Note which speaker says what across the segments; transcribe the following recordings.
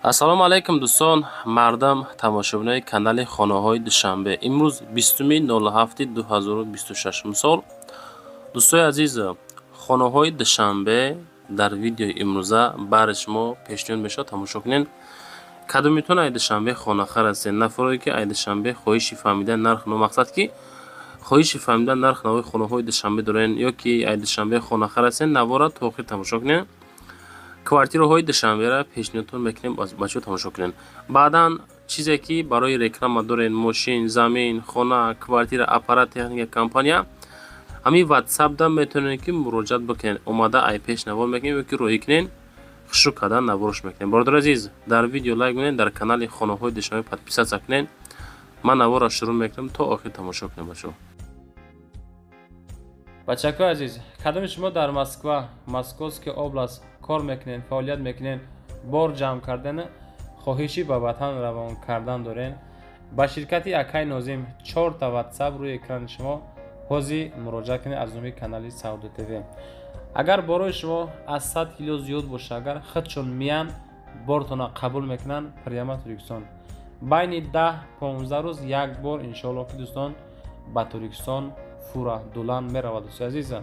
Speaker 1: Ассалому алайкум, дӯстон, мардам, тамошобинои канали Хонаҳои Душанбе. Имрӯз 20-уми 07-и 2026 сол. Дӯстои азиз, хонаҳои Душанбе дар видеои имрӯза баҳри шумо пешниҳод мешавад, тамошо кунед. Кадомитон ай Душанбе хонахар ҳастед? Нафаре ки ай Душанбе хоҳиши фаҳмидани нарх но, мақсад ки хоҳиши фаҳмидани нарх навои хонаҳои Душанбе дорен ё ки ай Душанбе хонахар ҳастед, навора то охир тамошо кунед. Квартираҳои Душанбера пешниҳодтон мекунем, бачаҳо, тамошо кунед. Баъдан чизе ки барои реклама дорен: мошин, замин, хона, квартира, аппарат, техника, компания, ҳамин ватсапда метавонед ки муроҷиат бикунед. Омада ай пеш навор мекунем ё ки роҳӣ кунед, хушрӯ кардан наворош мекунем. Бародари азиз, дар видео лайк кунед, дар канали Хонаҳои Душанбе подписаться кунед. Ман наворро шурӯъ мекунам, то охир тамошо кунед, бачаҳо.
Speaker 2: Бачакои азиз, кадоми шумо дар Москва, Московский область кор мекунед, фаъолият мекунед, бор ҷамъ кардан, хоҳиши ба ватан равон кардан доред, ба ширкати акай Нозим, чорта ватсап рӯи экрани шумо, ҳозир муроҷиат кунед. Аз номи канали Савдо ТВ, агар борои шумо аз 100 кило зиёд боша, агар худшон миян, бортона қабул мекунанд, прямо Тоҷикистон байни 10-15 рӯз як бор, иншоалло ки, дӯстон, ба Тоҷикистон фура дулан меравад. Дӯстои азиза,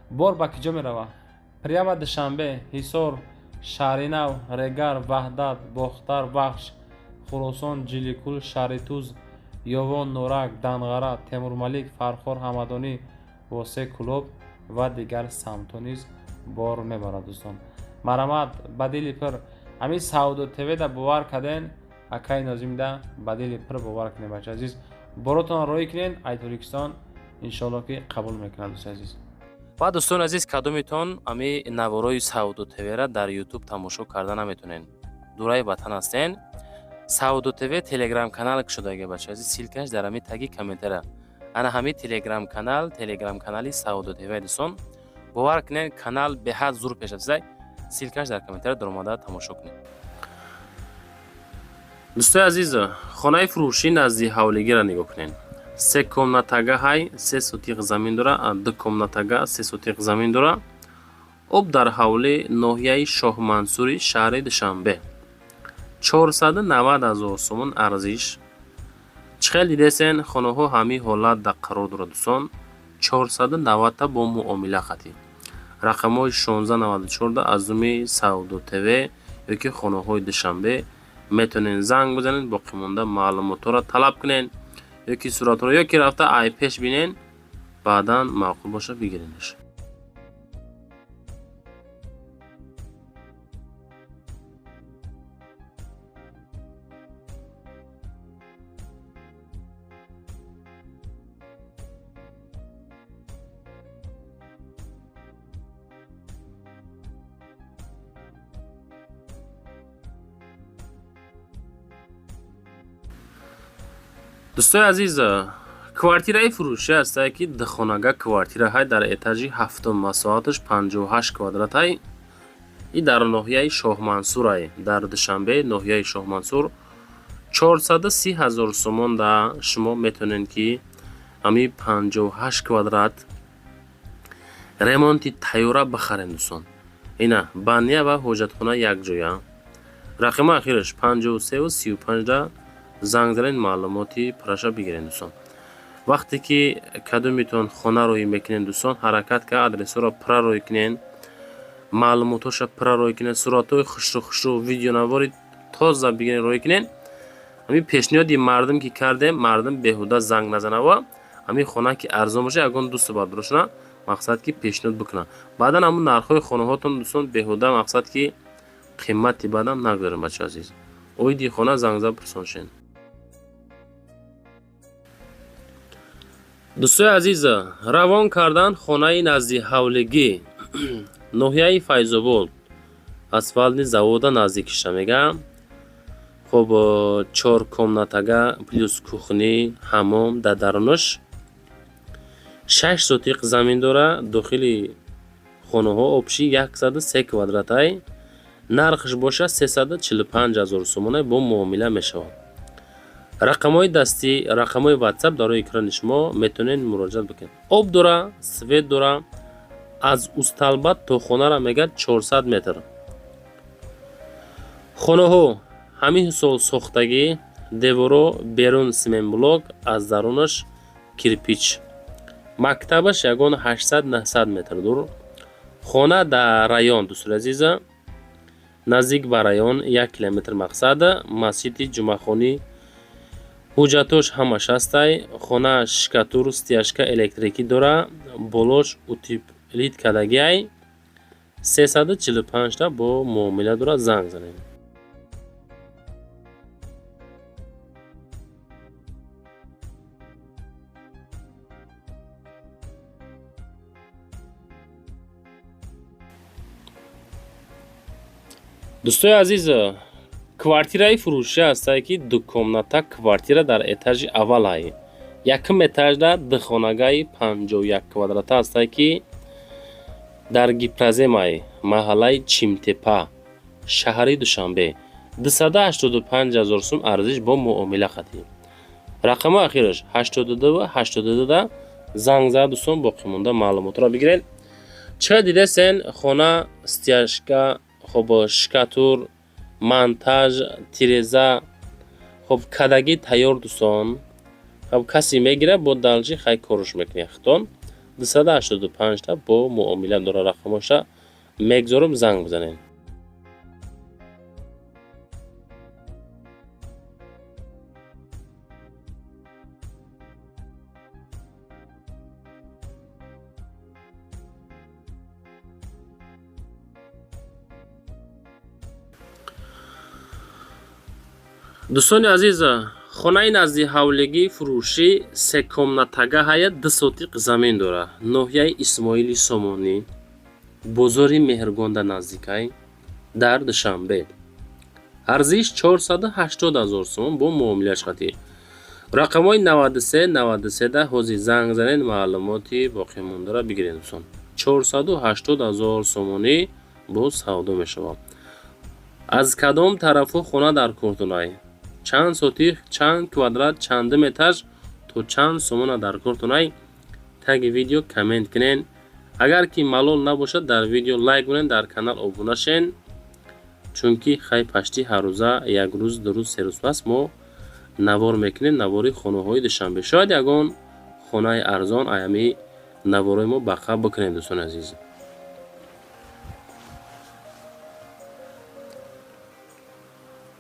Speaker 2: бор ба киҷо меравад? Прямо Душанбе, Ҳисор, Шаҳринав, Регар, Ваҳдат, Бохтар, Вахш, Хуросон, Ҷиликул, Шаҳритуз, Ёвон, Норак, Данғара, Темурмалик, Фархор, Ҳамадонӣ, Восе, Кӯлоб ва дигар самтҳо низ бор мебарад. Дӯстон, марҳамат, ба дили пир ҳамин Савдо ТВда бовар карден, акаи Нозимда ба дили пир бовар кунед. Бача азиз, боротонро роҳӣ кунед, ай Тоҷикистон иншоалло ки қабул мекунад, дӯстои азиз.
Speaker 1: Ва дӯстони азиз, кадомитон ами наворои Савдо ТВра дар Ютуб тамошо карда наметонед, дураи ватан ҳастен, Савдо ТВ телеграм канал кушодаги, бача азиз, ссылка ш дар ҳами таги комментария. Ана ҳами телеграм канал, телеграм канали Савдо ТВ. Дӯстон, бовар кунед, канал беҳад зур пеш рафтааст. Ссылка ш дар комментария, даромада тамошо кунед. Дӯстои азиз, хонаи фурӯшӣ назди ҳавлигиро нигоҳ кунед. Се комнатага ҳай, 3 сотих замин дора, ду комнатага, 3 сотих замин дора. Об дар ҳавлӣ, ноҳияи Шоҳмансури шаҳри Душанбе, 490 000 сомон арзиш. Чӣ хел дидесен, хонаҳо ҳамин ҳолат дар қарор дорад, дӯстон. 490-та бо муомила хатӣ. Рақамҳои 1694 аз зуми Савдо ТВ ёки хонаҳои Душанбе метавонед занг бизанед, боқимонда маълумотҳоро талаб кунед ёки суратҳоро, ёки рафта ай пеш бинен, баъдан маъқул боша, бигиренаш. Дӯстои азиз, квартираи фурӯшӣ ҳастае ки духонага квартира ҳай, дар этажи ҳафтум, масоҳаташ 58 квадратай и дар ноҳияи Шоҳмансурай, дар Душанбе, ноҳияи Шоҳмансур. 430 000 сомон да шумо метавонед ки ҳамин 58 квадрат ремонти тайёра бихаред. Дӯстон, ина баня ва ҳоҷатхона якҷоя. Рақами ахираш 53-35 да занг занед, маълумоти пурраша бигиред. Дӯстон, вақте ки кадомитон хона роҳӣ мекунед, дӯстон, ҳаракат ка адресҳоро пурра роҳӣ кунед, маълумотҳоша пурра роҳӣ кунед, суратҳои хушрӯ хушрӯ, видеонавори тоза бигиред, роҳӣ кунед. Ҳамин пешниҳоди мардум ки кардем, мардум беҳуда занг назанава. Ҳамин хона ки арзон боша, ягон дӯсту бардорошона мақсад ки пешниҳод бикунад. Баъдан ҳамун нархҳои хонаҳотон, дӯстон, беҳуда мақсад ки қимати баъдам нагузорем. Бача азиз, оиди хона занг зад, пурсон шед. Дӯстои азиз, равон кардан хонаи назди ҳавлигӣ, ноҳияи Файзобод, асфалтни завода наздикиша мегӯям. Хуб, чор комнатага плюс кухня, ҳаммом дар дарунаш, 6 сотиқ замин дора. Дохили хонаҳо общий 103 квадратай. Нархш бошад 345 000 сомона, бо муомила мешавад. Рақамҳои дастӣ, рақамҳои ватсап дар рӯи экрани шумо, метавонед муроҷиат бикунед. Об дора, свет дора. Аз Усталбат то хонара мегӯяд 400 метр. Хонаҳо ҳамин сол сохтагӣ, деворо берун семенблок, аз дарунаш кирпич. Мактабаш ягон 800-900 метр дур. Хона дар район, дӯстони азиза, наздик ба район 1 километр мақсад, масҷиди ҷумъахонӣ. Ҳуҷҷатош ҳамаш ҳастай. Хона штукатур, стяжка, электрикӣ дора, болош утеплить кардагиай. 345 та бо муомила дора, занг занед. Дӯстои азиз, квартираи фурӯшӣ ҳастае, ки дукомната квартира дар этажи аввалай. Якум этажда духонагаи 51 квадрата ҳастае, ки дар Гипроземай, маҳаллаи Чимтепа, шаҳри Душанбе. 285 000 сум арзиш бо муомила қатӣ. Рақами ахираш 82 82 да занг зада, дӯстон, боқимонда маълумотро бигиред. Чӣ дидесен, хона стяжка, хоб, штукатур, монтаж, тиреза, хоб, кадагӣ тайёр, дӯстон. Хоб, касе мегирад, бо дальше хай корш мекунед худтон. 285 та бо муомила дора, рақамоша мегзорам, занг бизанед. Дӯстони азиз, хонаи назди ҳавлигӣ фурӯшӣ секомнатага ҳая, 2 сотиқ замин дора. Ноҳияи Исмоили Сомонӣ, бозори Меҳргонда наздикай, дар Душанбе. Арзиш 480 000 сомон бо муомилааш қатӣ. Рақамҳои 93 93 да ҳозир занг занед, маълумоти боқимондаро бигиред, дӯстон. 480 000 сомонӣ бо савдо мешавад. Аз кадом тарафҳо хона дар кортунай? Чанд сотих, чанд квадрат, чандум этаж, то чанд сомона дар кортунай? Таги видео коммент кунед. Агар ки малол набошад, дар видео лайк кунед, дар канал обуна шен, чунки хай пашти ҳаррӯза як рӯз, 2 рӯз, 3 рӯз пас мо навор мекунем, навори хонаҳои Душанбе. Шояд ягон хонаи арзон аями наворои мо бақа бикунем, дӯстони азиз.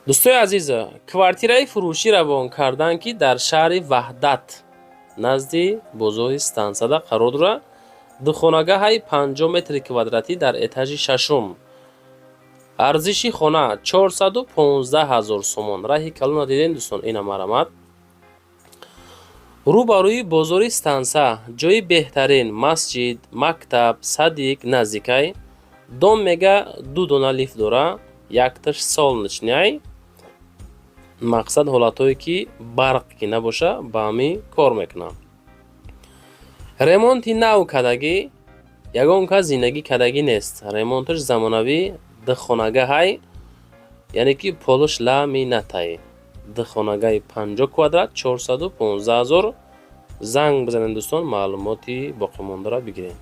Speaker 1: Дӯстои азиз, квартираи фурӯшӣ равон кардан, ки дар шаҳри Ваҳдат, назди бозори стансияда қарор дорад. Духонагаҳаи 50 метри квадратӣ дар этажи шашум. Арзиши хона 415 000 сомон. Раҳи калона дидем, дӯстон, ина марамат. Рӯ ба рӯи бозори станса, ҷои беҳтарин, масҷид, мактаб, садик наздикай. Дом мега ду дона лифт дора, якташ солнечный. Мақсад, ҳолатҳое ки барқ ки набоша, ба ҳамин кор мекунам. Ремонти нав кардагӣ, ягон кас зиндагӣ кардагӣ нест. Ремонташ замонавӣ, духонагаҳай, яъне ки полош ламинатай. Духонагаи 50 квадрат, 415 000. Занг бизанед, дӯстон, маълумоти боқимондаро бигиред.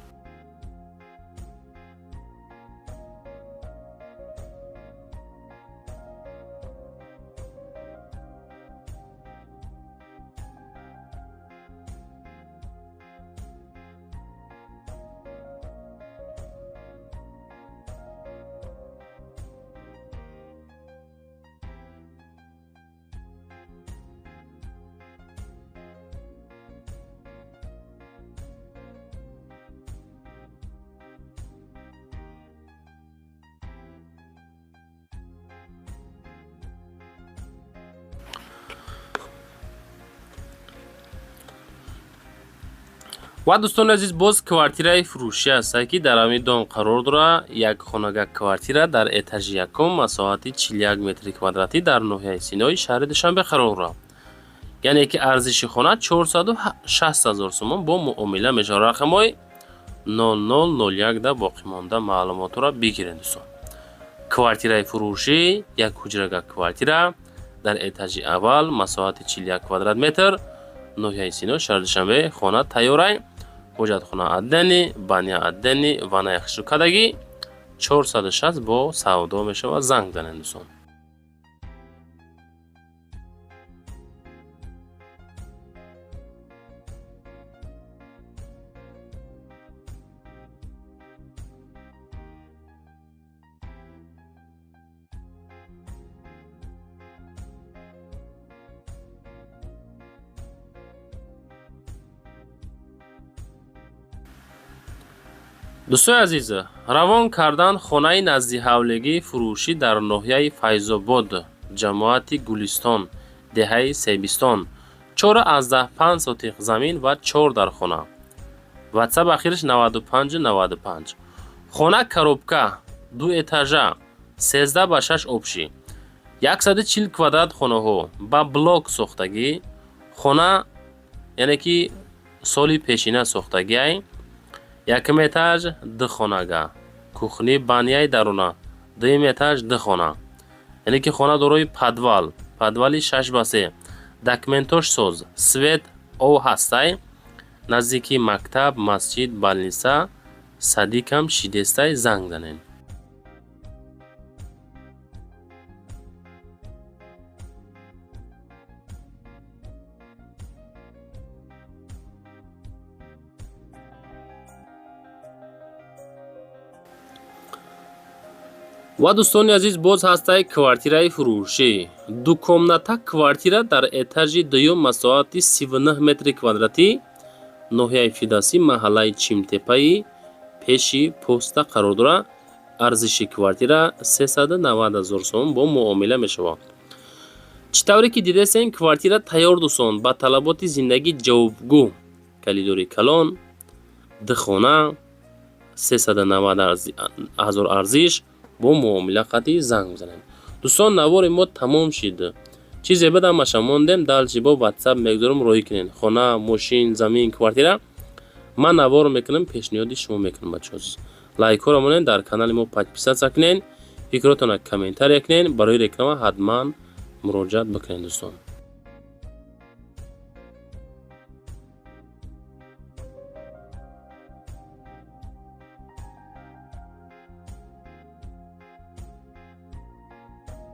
Speaker 1: Ва дӯстони азиз, боз квартираи фурӯшӣ ҳастад, ки дар ҳамин дом қарор дорад. Як хонага квартира дар этажи якум, масоҳати 41 метри квадратӣ, дар ноҳияи Синои шаҳри Душанбе қарор дорад. Яъне ки арзиши хона 460 000 сомон бо муомила мешавад. Рақамҳои 0001 да боқимонда маълумотро бигиред, дӯстон. Квартираи фурӯшӣ, як ҳуҷрага квартира дар этажи аввал, масоҳати 41 квадрат метр, ноҳияи Сино, шаҳри Душанбе. Хона тайёрай, ҳоҷатхона отдельный, баня отдельный, ваннаи хушрӯкардагӣ. 460 бо савдо мешавад, занг занед, дӯстон. Дӯстои азиз, равон кардан хонаи наздиҳавлигӣ фурӯшӣ дар ноҳияи Файзобод, ҷамоати Гулистон, деҳаи Себистон, 4,5 сотих замин ва 4 дар хона. Ватсап ахираш 95 95. Хона коробка, ду этажа, 13 ба 6 общий, 140 квадрат хонаҳо ба блок сохтагӣ. Хона, яъне ки соли пешина сохтагиай. Якум этаж ду хонага, кухни, баняи даруна, дуюм этаж ду хона, яъне ки хона дорои подвал, подвали 6 ба 3, документош соз, свет, ов ҳастай, наздики мактаб, масҷид, больница, садикам шидестай, занг занед. Ва дӯстони азиз, боз ҳастай квартираи фурӯшӣ, дукомната квартира дар этажи дуюм, масоҳати 39 метри квадратӣ, ноҳияи Фирдавсӣ, маҳаллаи Чимтепаи, пеши поста қарор дорад. Арзиши квартира 390 ҳазор сомон, бо муомила мешавад. Чӣ тавре ки дидесен, квартира тайёр, дӯстон, ба талаботи зиндагӣ ҷавобгӯ, калидори калон, ду хона, 390 ҳазор арзиш, бо муомила қатъи занг бизанед. Дӯстон, навори мо тамом шид. Чизе бидамаша мондем, дальше бо ватсап мегузорам, роҳӣ кунед. Хона, мошин, замин, квартира ман навор мекунам, пешниҳоди шумо мекунам. Бачаҳо, лайкҳоро монед, дар канали мо подписаться кунед, фикротонро комментария кунед, барои реклама ҳатман муроҷиат бикунед, дӯстон.